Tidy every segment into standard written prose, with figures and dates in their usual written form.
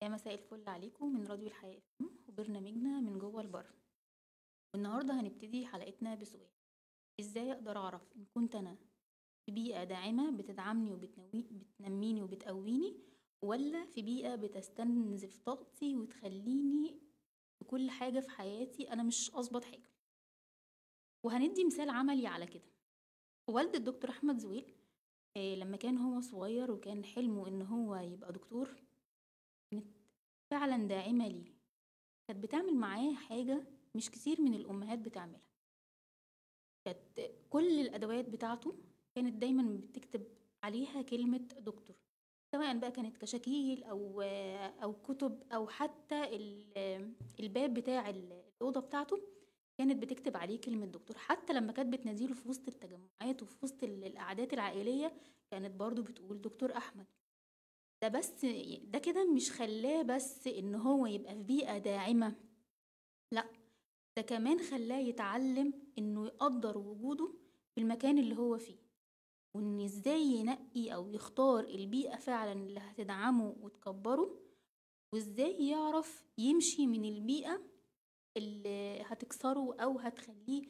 يا مساء الفل عليكم من راديو الحياة FM وبرنامجنا من جوه البر. والنهاردة هنبتدي حلقتنا بسؤال: ازاي اقدر اعرف ان كنت انا في بيئة داعمة بتدعمني وبتنميني وبتقويني، ولا في بيئة بتستنزف طاقتي وتخليني في كل حاجة في حياتي انا مش اظبط حاجة؟ وهندي مثال عملي على كده. والد الدكتور احمد زويل لما كان هو صغير وكان حلمه ان هو يبقى دكتور، كانت فعلا داعمة ليه. كانت بتعمل معاه حاجة مش كتير من الأمهات بتعملها. كانت كل الأدوات بتاعته كانت دايما بتكتب عليها كلمة دكتور، سواء بقى كانت كشاكيل أو كتب أو حتى الباب بتاع الأوضة بتاعته كانت بتكتب عليه كلمة دكتور. حتى لما كانت بتناديله في وسط التجمعات وفي وسط القعدات العائلية كانت برضو بتقول دكتور أحمد. ده بس ده كده مش خلاه بس إن هو يبقى في بيئة داعمة، لا ده كمان خلاه يتعلم إنه يقدر وجوده في المكان اللي هو فيه، وإن إزاي ينقي أو يختار البيئة فعلا اللي هتدعمه وتكبره، وإزاي يعرف يمشي من البيئة اللي هتكسره أو هتخليه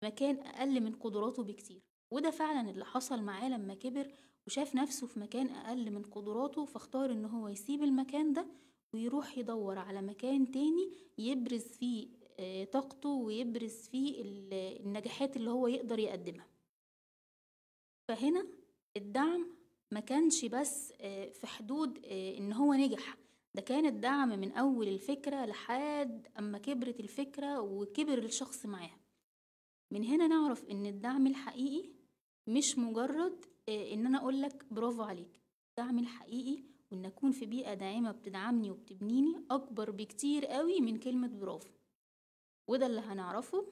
مكان أقل من قدراته بكتير. وده فعلا اللي حصل معاه لما كبر وشاف نفسه في مكان أقل من قدراته، فاختار إن هو يسيب المكان ده ويروح يدور على مكان تاني يبرز فيه طاقته ويبرز فيه النجاحات اللي هو يقدر يقدمها. فهنا الدعم ما كانش بس في حدود إن هو نجح، ده كان الدعم من أول الفكرة لحد أما كبرت الفكرة وكبر الشخص معاها. من هنا نعرف إن الدعم الحقيقي مش مجرد إن أنا أقولك برافو عليك. الدعم الحقيقي وإن أكون في بيئة داعمة بتدعمني وبتبنيني أكبر بكتير قوي من كلمة برافو. وده اللي هنعرفه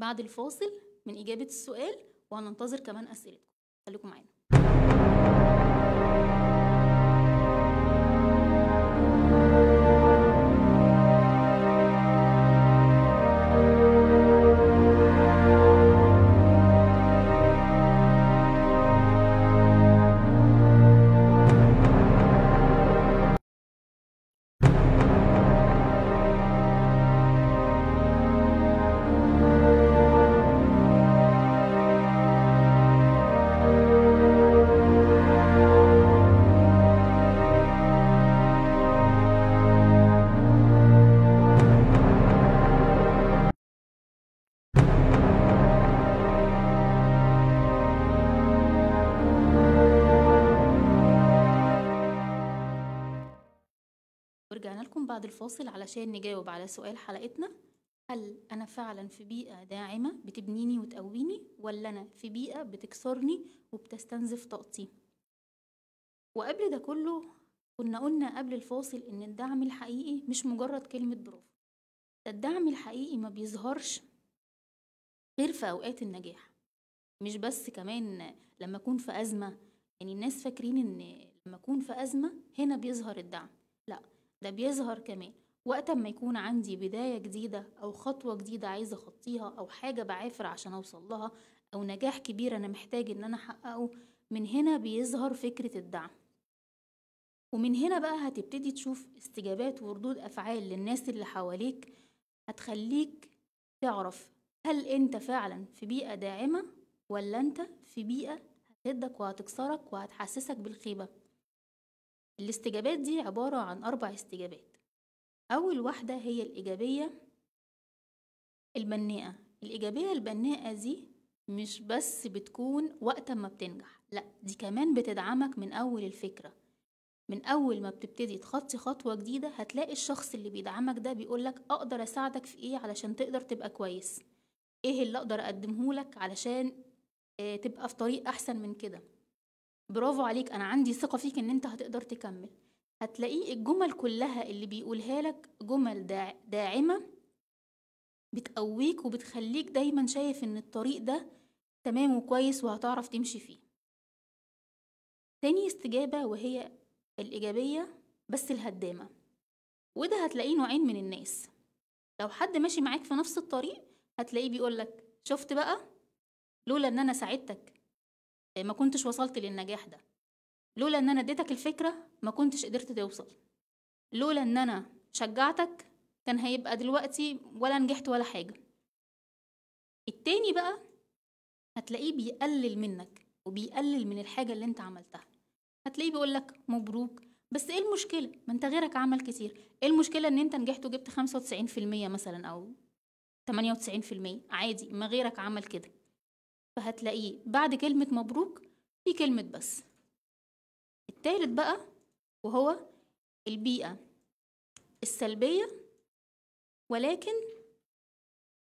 بعد الفاصل من إجابة السؤال، وهننتظر كمان أسئلتكم. خليكم معانا. ورجعنا لكم بعد الفاصل علشان نجاوب على سؤال حلقتنا: هل أنا فعلا في بيئة داعمة بتبنيني وتقويني، ولا أنا في بيئة بتكسرني وبتستنزف طاقتي؟ وقبل ده كله كنا قلنا قبل الفاصل إن الدعم الحقيقي مش مجرد كلمة برافو. ده الدعم الحقيقي ما بيظهرش غير في أوقات النجاح، مش بس كمان لما أكون في أزمة. يعني الناس فاكرين إن لما أكون في أزمة هنا بيظهر الدعم، لا ده بيظهر كمان وقت ما يكون عندي بداية جديدة أو خطوة جديدة عايزة أخطيها، أو حاجة بعافر عشان أوصل لها، أو نجاح كبير أنا محتاج إن أنا أحققه. من هنا بيظهر فكرة الدعم. ومن هنا بقى هتبتدي تشوف استجابات وردود أفعال للناس اللي حواليك، هتخليك تعرف هل أنت فعلا في بيئة داعمة ولا أنت في بيئة هتهدك وهتكسرك وهتحسسك بالخيبة. الاستجابات دي عبارة عن 4 استجابات. أول واحدة هي الإيجابية البناءة. الإيجابية البناءة دي مش بس بتكون وقت ما بتنجح، لا دي كمان بتدعمك من أول الفكرة. من أول ما بتبتدي تخطي خطوة جديدة هتلاقي الشخص اللي بيدعمك ده بيقولك أقدر أساعدك في إيه علشان تقدر تبقى كويس، إيه اللي أقدر أقدمهولك علشان تبقى في طريق أحسن من كده، برافو عليك، أنا عندي ثقة فيك إن أنت هتقدر تكمل. هتلاقيه الجمل كلها اللي بيقولها لك جمل داعمة بتقويك وبتخليك دايما شايف إن الطريق ده تمام وكويس وهتعرف تمشي فيه. تاني استجابة وهي الإيجابية بس الهدامة، وده هتلاقيه نوعين من الناس. لو حد ماشي معاك في نفس الطريق هتلاقيه بيقولك شفت بقى، لولا إن أنا ساعدتك ما كنتش وصلت للنجاح ده، لولا ان انا اديتك الفكرة ما كنتش قدرت توصل. لولا ان انا شجعتك كان هيبقى دلوقتي ولا نجحت ولا حاجة. التاني بقى هتلاقيه بيقلل منك وبيقلل من الحاجة اللي انت عملتها، هتلاقيه بيقولك مبروك، بس ايه المشكلة؟ ما انت غيرك عمل كتير، ايه المشكلة ان انت نجحت وجبت 95% مثلا او 98%؟ عادي، ما غيرك عمل كده. فهتلاقيه بعد كلمة مبروك في كلمة بس. التالت بقى وهو البيئة السلبية ولكن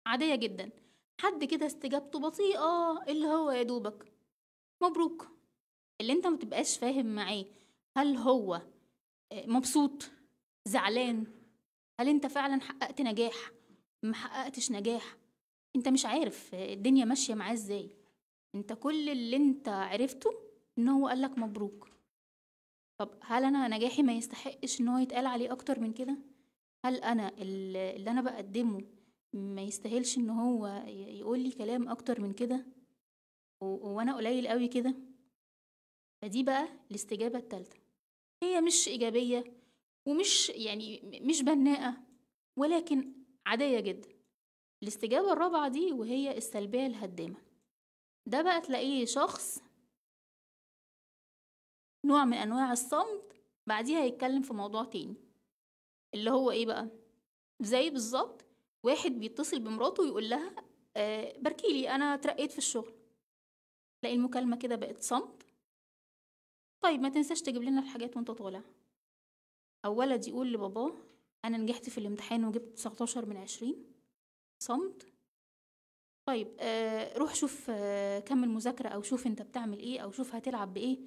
عادية جدا، حد كده استجابته بطيئة، اللي هو يا دوبك مبروك، اللي انت ما تبقاش فاهم معاه هل هو مبسوط، زعلان، هل انت فعلا حققت نجاح، ما حققتش نجاح، انت مش عارف الدنيا ماشية معاه ازاي. انت كل اللي انت عرفته ان هو قالك مبروك. طب هل انا نجاحي ما يستحقش ان هو يتقال عليه اكتر من كده؟ هل انا اللي انا بقدمه ما يستاهلش ان هو يقول لي كلام اكتر من كده؟ وانا قليل قوي كده؟ فدي بقى الاستجابة التالتة، هي مش إيجابية ومش يعني مش بناءة ولكن عادية جدا. الاستجابة الرابعة دي وهي السلبية الهدامة، ده بقى تلاقيه شخص نوع من أنواع الصمت، بعديها يتكلم في موضوع تاني، اللي هو إيه بقى؟ زي بالظبط واحد بيتصل بمراته ويقول لها باركيلي أنا اترقيت في الشغل، تلاقي المكالمة كده بقت صمت. طيب ما تنساش تجيب لنا الحاجات وانت طالع. أو ولد يقول لباباه أنا نجحت في الامتحان وجبت 19 من 20، صمت. طيب روح شوف كمل مذاكرة، أو شوف انت بتعمل ايه، أو شوف هتلعب بإيه.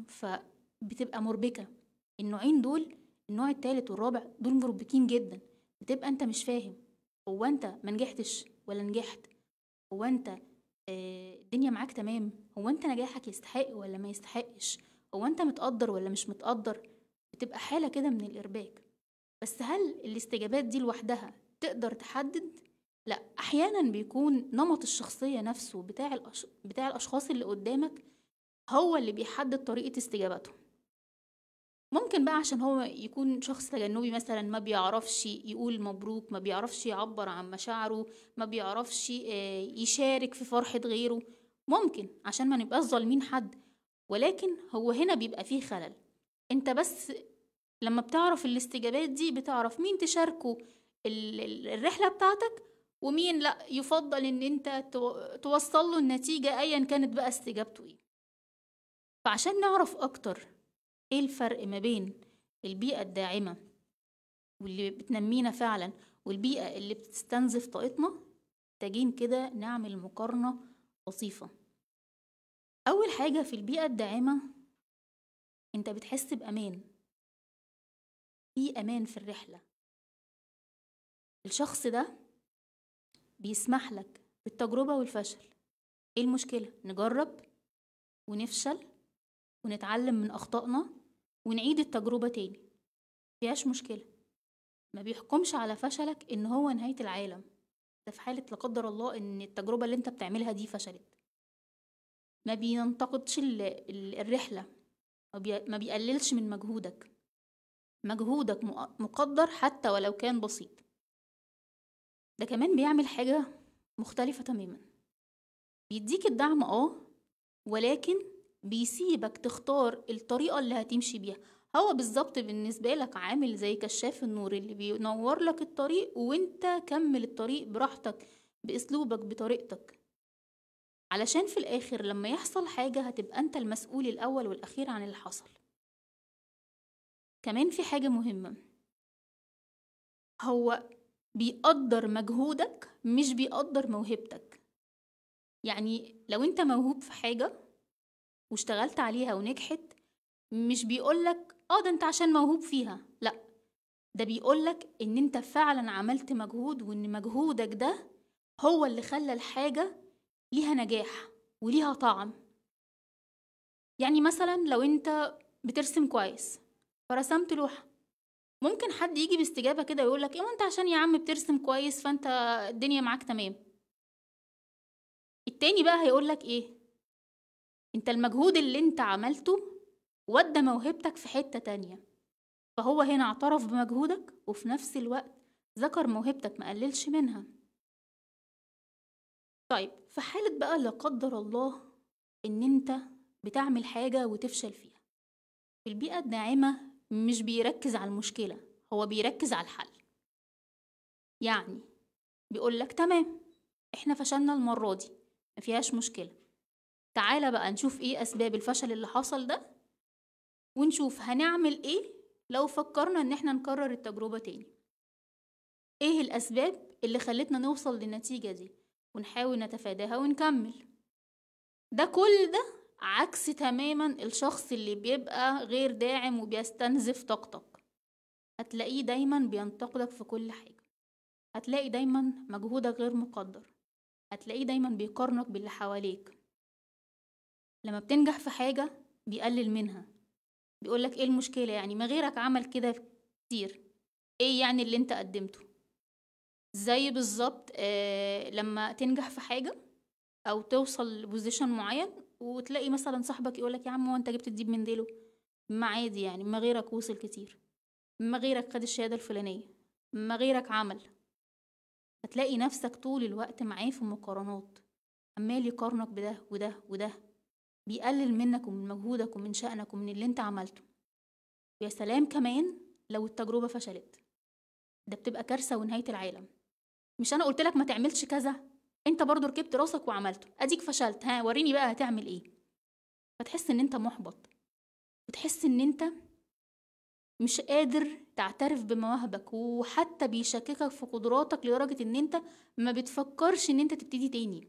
فبتبقى مربكة. النوعين دول، النوع الثالث والرابع، دول مربكين جدا، بتبقى انت مش فاهم هو انت ما نجحتش ولا نجحت، هو انت الدنيا معاك تمام، هو انت نجاحك يستحق ولا ما يستحقش، هو انت متقدر ولا مش متقدر. بتبقى حالة كده من الإرباك. بس هل الاستجابات دي لوحدها تقدر تحدد؟ لا، أحيانا بيكون نمط الشخصية نفسه بتاع الأشخاص اللي قدامك هو اللي بيحدد طريقة استجابتهم. ممكن بقى عشان هو يكون شخص تجنبي مثلا، ما بيعرفش يقول مبروك، ما بيعرفش يعبر عن مشاعره، ما بيعرفش يشارك في فرحة غيره، ممكن عشان ما نبقاش ظالمين حد، ولكن هو هنا بيبقى فيه خلل. انت بس لما بتعرف الاستجابات دي بتعرف مين تشاركه الرحلة بتاعتك ومين لا، يفضل ان انت توصل له النتيجة ايا كانت بقى استجابته ايه. فعشان نعرف اكتر ايه الفرق ما بين البيئة الداعمة واللي بتنمينا فعلا والبيئة اللي بتستنزف طاقتنا، محتاجين كده نعمل مقارنة لطيفة. اول حاجة في البيئة الداعمة، انت بتحس بأمان، في أمان في الرحلة. الشخص ده بيسمح لك بالتجربة والفشل. ايه المشكلة؟ نجرب ونفشل ونتعلم من أخطائنا ونعيد التجربة تاني، مفيهاش مشكلة. ما بيحكمش على فشلك إن هو نهاية العالم، ده في حالة لا قدر الله إن التجربة اللي انت بتعملها دي فشلت. ما بينتقدش الرحلة، ما بيقللش من مجهودك، مجهودك مقدر حتى ولو كان بسيط. ده كمان بيعمل حاجة مختلفة تماما، بيديك الدعم ولكن بيسيبك تختار الطريقة اللي هتمشي بيها. هو بالظبط بالنسبة لك عامل زي كشاف النور اللي بينور لك الطريق، وانت كمل الطريق براحتك بأسلوبك بطريقتك، علشان في الآخر لما يحصل حاجة هتبقى انت المسؤول الأول والأخير عن اللي حصل. كمان في حاجة مهمة، هو بيقدر مجهودك مش بيقدر موهبتك. يعني لو انت موهوب في حاجة واشتغلت عليها ونجحت، مش بيقولك ده انت عشان موهوب فيها، لا، ده بيقولك ان انت فعلا عملت مجهود، وان مجهودك ده هو اللي خلى الحاجة ليها نجاح وليها طعم. يعني مثلا لو انت بترسم كويس فرسمت لوحة، ممكن حد يجي باستجابة كده ويقولك ايه انت عشان يا عم بترسم كويس فانت الدنيا معاك تمام. التاني بقى هيقولك ايه، انت المجهود اللي انت عملته ودى موهبتك في حتة تانية. فهو هنا اعترف بمجهودك وفي نفس الوقت ذكر موهبتك، ما قللش منها. طيب في حالة بقى لا قدر الله ان انت بتعمل حاجة وتفشل فيها، في البيئة الداعمة مش بيركز على المشكلة، هو بيركز على الحل. يعني بيقولك تمام احنا فشلنا المرة دي، ما فيهاش مشكلة، تعالى بقى نشوف ايه اسباب الفشل اللي حصل ده، ونشوف هنعمل ايه لو فكرنا ان احنا نكرر التجربة تاني، ايه الاسباب اللي خلتنا نوصل للنتيجة دي، ونحاول نتفاداها ونكمل. ده كل ده عكس تماما الشخص اللي بيبقى غير داعم وبيستنزف طاقتك. هتلاقيه دايما بينتقدك في كل حاجة، هتلاقي دايما مجهودك غير مقدر، هتلاقيه دايما بيقارنك باللي حواليك. لما بتنجح في حاجة بيقلل منها، بيقولك ايه المشكلة يعني، ما غيرك عمل كده كتير، ايه يعني اللي انت قدمته. زي بالظبط لما تنجح في حاجة او توصل ل position معين وتلاقي مثلا صاحبك يقولك يا عم هو انت جبت الديب من ديله، ما عادي يعني، ما غيرك وصل كتير، ما غيرك خد الشهادة الفلانية، ما غيرك عمل. هتلاقي نفسك طول الوقت معاه في مقارنات، عمال يقارنك بده وده وده، بيقلل منك ومن مجهودك ومن شأنك ومن اللي انت عملته. ويا سلام كمان لو التجربة فشلت، ده بتبقى كارثة ونهاية العالم. مش انا قلت لك ما تعملش كذا، انت برضو ركبت راسك وعملته، اديك فشلت، ها وريني بقى هتعمل ايه. فتحس ان انت محبط، وتحس ان انت مش قادر تعترف بمواهبك، وحتى بيشككك في قدراتك لدرجة ان انت ما بتفكرش ان انت تبتدي تاني.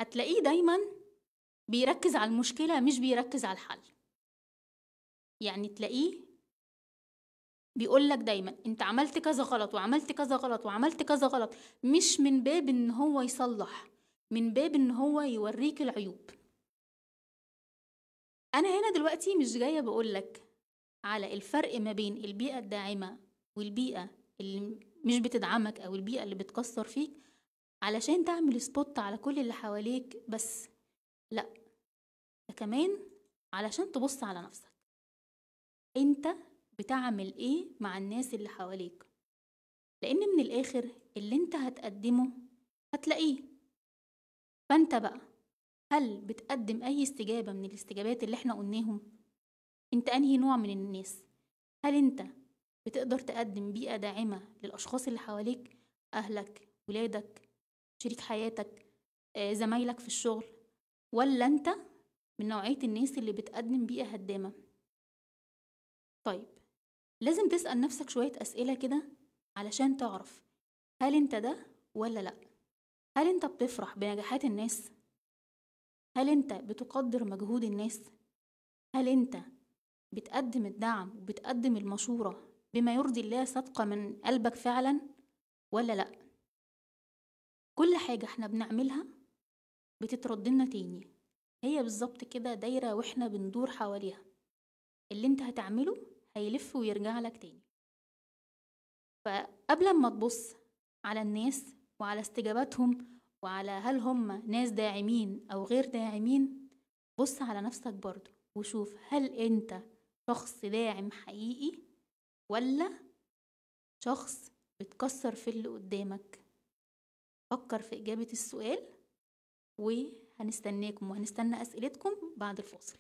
هتلاقيه دايما بيركز على المشكلة مش بيركز على الحل. يعني تلاقيه بيقولك دايما انت عملت كذا غلط وعملت كذا غلط وعملت كذا غلط، مش من باب ان هو يصلح، من باب ان هو يوريك العيوب. انا هنا دلوقتي مش جاية بقولك على الفرق ما بين البيئة الداعمة والبيئة اللي مش بتدعمك او البيئة اللي بتكسر فيك علشان تعمل spot على كل اللي حواليك بس، لا ده كمان علشان تبص على نفسك، انت بتعمل ايه مع الناس اللي حواليك، لان من الاخر اللي انت هتقدمه هتلاقيه. فانت بقى هل بتقدم اي استجابة من الاستجابات اللي احنا قلناهم؟ انت انهي نوع من الناس؟ هل انت بتقدر تقدم بيئة داعمة للاشخاص اللي حواليك، اهلك، ولادك، شريك حياتك، زمايلك في الشغل، ولا انت من نوعية الناس اللي بتقدم بيئة هدامة؟ طيب لازم تسأل نفسك شوية أسئلة كده علشان تعرف هل انت ده ولا لأ. هل انت بتفرح بنجاحات الناس؟ هل انت بتقدر مجهود الناس؟ هل انت بتقدم الدعم وبتقدم المشورة بما يرضي الله صدقة من قلبك فعلا ولا لأ؟ كل حاجة احنا بنعملها بتتردلنا تاني، هي بالظبط كده دايرة واحنا بندور حواليها، اللي انت هتعمله هيلف ويرجع لك تاني. فقبل ما تبص على الناس وعلى استجاباتهم وعلى هل هم ناس داعمين أو غير داعمين، بص على نفسك برضو وشوف هل انت شخص داعم حقيقي ولا شخص بتكسر في اللي قدامك. فكر في إجابة السؤال، وهنستناكم وهنستنى أسئلتكم بعد الفاصل.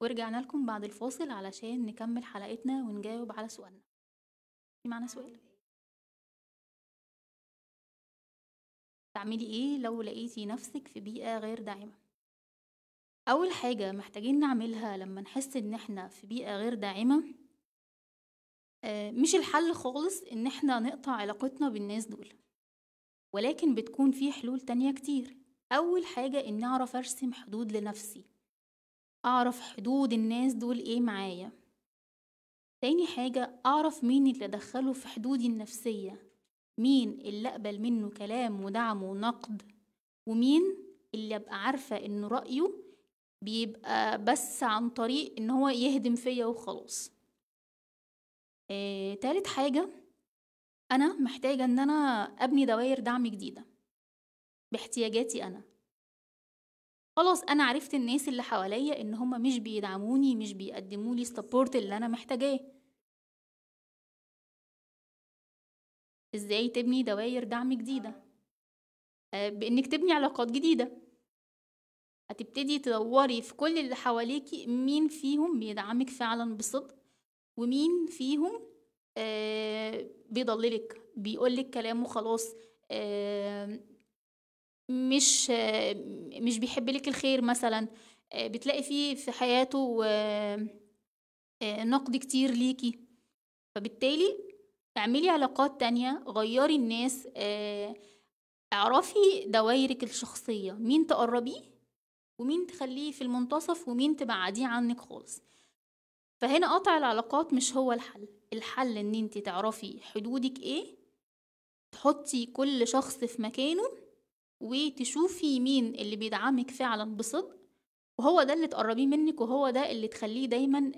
ورجعنا لكم بعد الفاصل علشان نكمل حلقتنا ونجاوب على سؤالنا. في معنا سؤال؟ تعملي ايه لو لقيتي نفسك في بيئة غير داعمة؟ اول حاجة محتاجين نعملها لما نحس ان احنا في بيئة غير داعمة، مش الحل خالص ان احنا نقطع علاقتنا بالناس دول، ولكن بتكون في حلول تانية كتير. اول حاجة ان اعرف ارسم حدود لنفسي، اعرف حدود الناس دول ايه معايا. تاني حاجة اعرف مين اللي ادخله في حدودي النفسية، مين اللي اقبل منه كلام ودعم ونقد، ومين اللي ابقى عارفة انه رأيه بيبقى بس عن طريق ان هو يهدم فيا وخلاص. تالت حاجة انا محتاجة ان انا ابني دوائر دعم جديدة باحتياجاتي انا. خلاص انا عرفت الناس اللي حواليا ان هما مش بيدعموني، مش بيقدمولي ال support اللي انا محتاجاه. ازاي تبني دوائر دعم جديدة؟ بانك تبني علاقات جديدة. هتبتدي تدوري في كل اللي حواليكي مين فيهم بيدعمك فعلا بصدق، ومين فيهم بيضللك، بيقولك كلامه خلاص، مش بيحب لك الخير مثلا، بتلاقي فيه في حياته نقد كتير ليكي. فبالتالي اعملي علاقات تانية، غيري الناس، اعرفي دوايرك الشخصية، مين تقربيه ومين تخليه في المنتصف ومين تبعديه عنك خالص. فهنا قطع العلاقات مش هو الحل. الحل ان انت تعرفي حدودك ايه، تحطي كل شخص في مكانه، وتشوفي مين اللي بيدعمك فعلا بصدق، وهو ده اللي تقربيه منك، وهو ده اللي تخليه دايما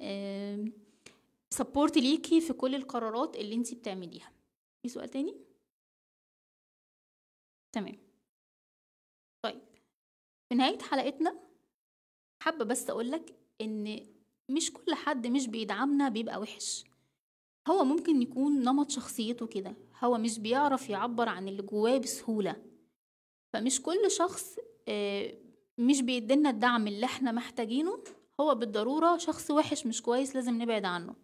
support ليكي في كل القرارات اللي انت بتعمليها. في سؤال تاني؟ تمام. طيب في نهاية حلقتنا حابة بس اقولك ان مش كل حد مش بيدعمنا بيبقى وحش. هو ممكن يكون نمط شخصيته كده، هو مش بيعرف يعبر عن اللي جواه بسهولة. فمش كل شخص مش بيدينا الدعم اللي احنا محتاجينه هو بالضرورة شخص وحش مش كويس لازم نبعد عنه.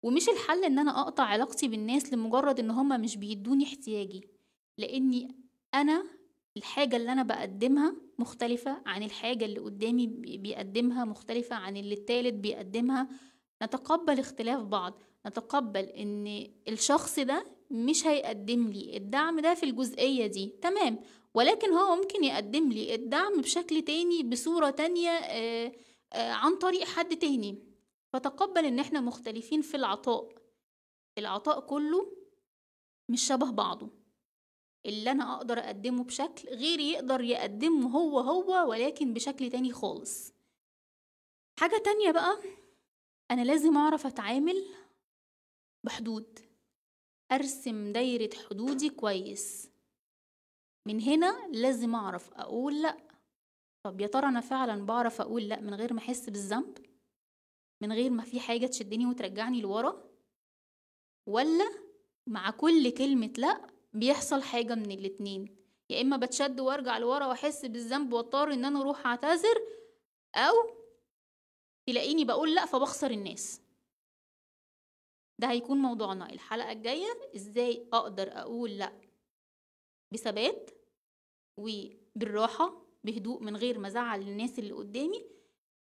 ومش الحل ان انا اقطع علاقتي بالناس لمجرد ان هما مش بيدوني احتياجي، لاني انا الحاجة اللي انا بقدمها مختلفة عن الحاجة اللي قدامي بيقدمها، مختلفة عن اللي التالت بيقدمها. نتقبل اختلاف بعض، نتقبل ان الشخص ده مش هيقدم لي الدعم ده في الجزئية دي، تمام، ولكن هو ممكن يقدم لي الدعم بشكل تاني، بصورة تانية، عن طريق حد تاني. فتقبل ان احنا مختلفين في العطاء. العطاء كله مش شبه بعضه، اللي انا اقدر اقدمه بشكل غيري يقدر يقدمه هو هو، ولكن بشكل تاني خالص. حاجة تانية بقى، انا لازم اعرف اتعامل بحدود، ارسم دايرة حدودي كويس. من هنا لازم اعرف اقول لا. طب يا ترى انا فعلا بعرف اقول لا من غير ما احس بالذنب، من غير ما في حاجة تشدني وترجعني لورا، ولا مع كل كلمة لا بيحصل حاجة من الاتنين؟ يا اما بتشد وارجع لورا واحس بالذنب واضطر ان انا اروح اعتذر، او تلاقيني بقول لا فبخسر الناس. ده هيكون موضوعنا الحلقة الجاية، ازاي اقدر اقول لا بثبات وبالراحة بهدوء من غير ما ازعل الناس اللي قدامي.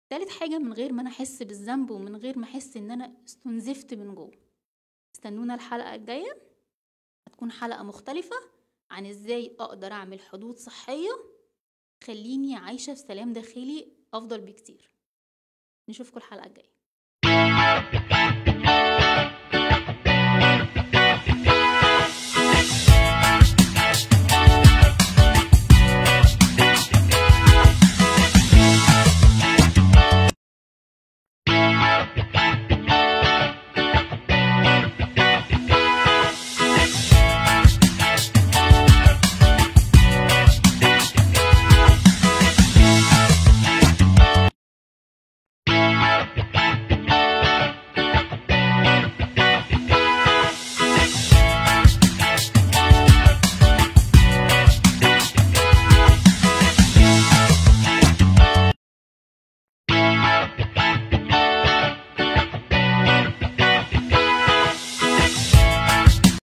تالت حاجة، من غير ما انا احس بالذنب ومن غير ما احس ان انا استنزفت من جوه. استنونا الحلقة الجاية، هتكون حلقة مختلفة عن ازاي اقدر اعمل حدود صحية خليني عايشة في سلام داخلي افضل بكتير. نشوفكم الحلقة الجاية.